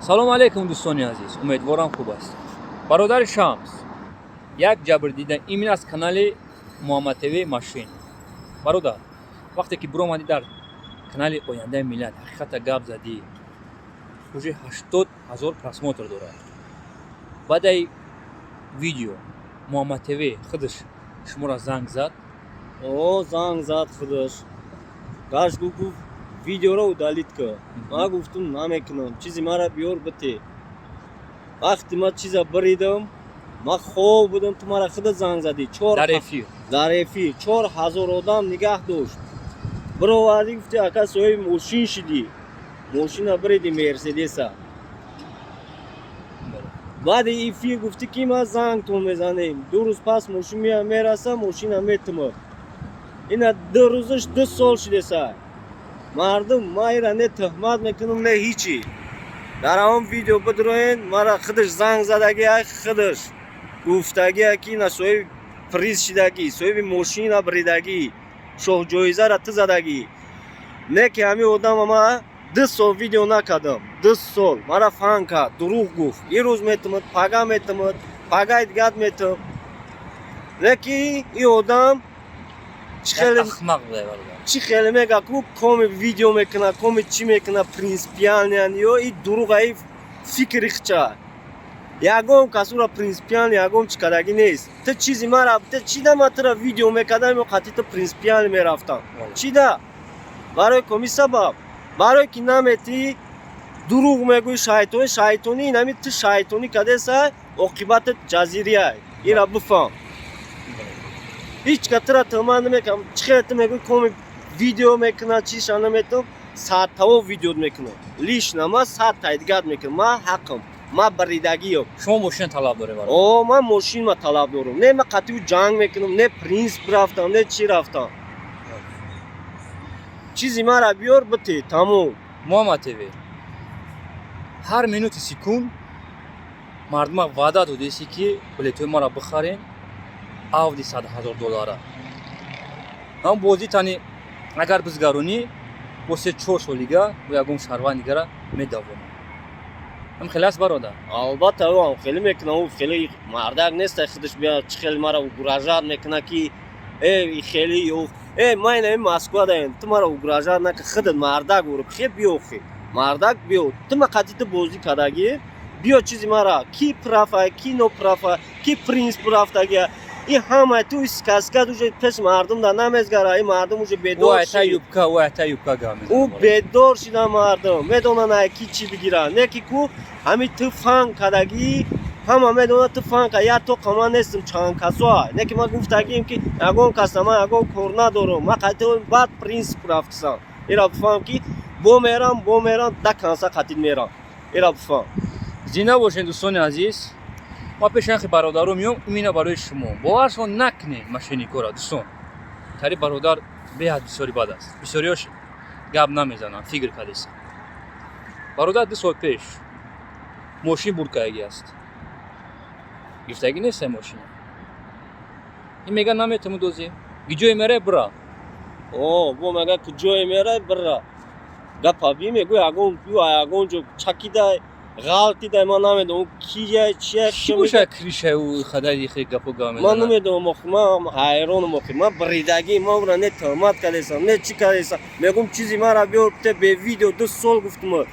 Салому алейкум, дӯстони азиз, умедворам, хуб ҳастед. Бародари Шамс, як ҷабрдида именно аз канали Муҳаммад ТВ машин. Бародар, вақте ки биромадӣ, дар канали Ояндаи миллат ҳақиқата гап задӣ, уже 80 000 просмотр дорад. Баъдаи видео Муҳаммад ТВ худаш шуморо занг зад? О, занг зад худаш. Гашт, гуфт, видеоро удалить кун. Ман гуфтум, намекунам, чизи мара биёр, бите. Вақте ман чиза биридам, ман хоб будам, ту мара худат занг задӣ. Чор Дар эфир. Дар эфир 4000 одам нигаҳ дошт. Бировардӣ, гуфти, ака, соҳиби мошин шидӣ, мошина бириди, Мерседеса. Баъди эфир гуфтӣ, ки ман зангтон мезанем, 2 рӯз пас мошин мераса, мошина метума. Ина 2 рӯзаш 2 сол шидеса. Мардум, ман ира не тӯҳмат мекунам, не ҳичи. Дар ҳамон видео бидроен, мара худаш занг задагӣ, худаш гуфтагия, ки ина соҳиби приз шидагӣ, соҳиби мошина биридагӣ, шоҳҷоизара ту задагӣ. Не ки ҳамин одама ман 2 сол видео накардам, 2 сол мара фан кард, дурӯғ гуфт: ин рӯз метумад, пага метумад, пагаи дигат метум. Не ки ин одам чӣ хеле Ахмақ буда, бародар. Чӣ хеле мега ку, коми видео мекуна, коми чӣ мекуна, принципиальный ё и дурӯға, и фикри хча. Ягон кас ура принципиальный, ягон чӣ кардагӣ нест. Ту чизи мара ту чӣ да, ман тура видео мекардам ё қатъи ту принципиальный мерафтам? Чӣ да, барои коми сабаб? Барое ки наметӣ, дурӯғ мегӯӣ, шайтонӣ, шайтонӣ. Инами ту шайтонӣ кардеса, оқибатат ҷазирияй, ира бифаҳм. Ҳеҷ ка тура тӯҳмат намекунам. Чӣ хеле ту мегӯӣ, коми видео мекунад, чиша наметам, садтаво видео мекунам. Лично ман сад тайдигат мекунам. Ман ҳаққам, ман баридагиём. Шумо мошина талаб доред, бародар? О, ман мошинма талаб дорам. Не ман қатъи ӯ ҷанг мекунам, не принцип рафтам, не чӣ рафтам. Чизи мара биёр, бите, тамом. Муҳаммад ТВ ҳар минути секунд мардума ваъда додеси, ки билетҳои маро бихарен, Авди 100 000 доллара. Ҳам бозӣ тани агар бизгаронӣ, бо се чор солига бо ягон шаҳрванд дигара медавонам. Ҳам хеле аст, бародар? Албатта, ӯ ҳам хеле мекунам. Ӯ хеле мардак нест, худаш бия, чӣ хеле мара угрожать мекуна, ки э, хеле ё э, ман ина Москва даем, ту мара угрожать нака. Худат мардак уро хе, биё, хе мардак биё. Ту ма қатъи ту бозӣ кардагӣ, биё чизи мара. Ки прав а, ки ноправ а, ки принцип рафтагия, и ҳама ту сказка уже пеш мардум да намезгара. И мардум уже бедор Ӯ айта шид. юбка, ӯ айта юбка гап Ӯ мезанад, бародар. Бедор шида, мардум медонанд, ай ки чӣ бигиранд. Не ки ку ҳами ту фан кардагӣ, ҳама медонад, ту фан кар. Як тоқа ман нестам, чанд касоа. Не ки ман гуфтагием, ки ягон каса ман ягон кор надорам. Ман қатъи баъд принцип рафтисам. Ира бифаҳм, ки бо мерам, бо мерам, да канса қатил мерам, ира бифаҳм. Зинда бошед, дӯстони азиз. Ма пеши анхи бародаро меом именно барои шумо. Боваршон накунед мошенник ора, дӯстон. Тари бародар беҳад бисёри бад аст, бисёриёш гап намезананд, фикр кардеса. Бародар 2 сол пеш мошин бурд кардагӣ аст, гирифтагӣ нест мошина. Ин мега, наметавонӣ дозӣ, гиҷое мерай, бира. О, бо мега, куҷое мерай, бира. Гапа би, мегӯ, ягон ю ягон ҷо чакидай, ғалтидай, ман намедонам кия, чия. Чӣ боша, крыша ӯ хадари хе гапо гап Ман мезанад. Намедонам охи, ман ҳайронам охи. Ман бридагӣ, ман ура не тӯҳмат кардесам, не чӣ кардесам. Мегӯм, чизи мара биёр, те бе видео 2 сол гуфтум.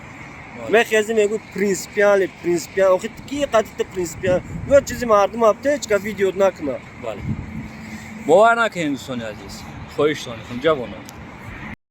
Мехези, мегӯ, принципиальный, принципиал. Охи, ки қати ту принципиал? Биёр чизи мардума, те ҳеҷ ка видео накуна. Бале, бовар накунед, дӯстони азиз, хоҳиштон мекунам, ҷавонон.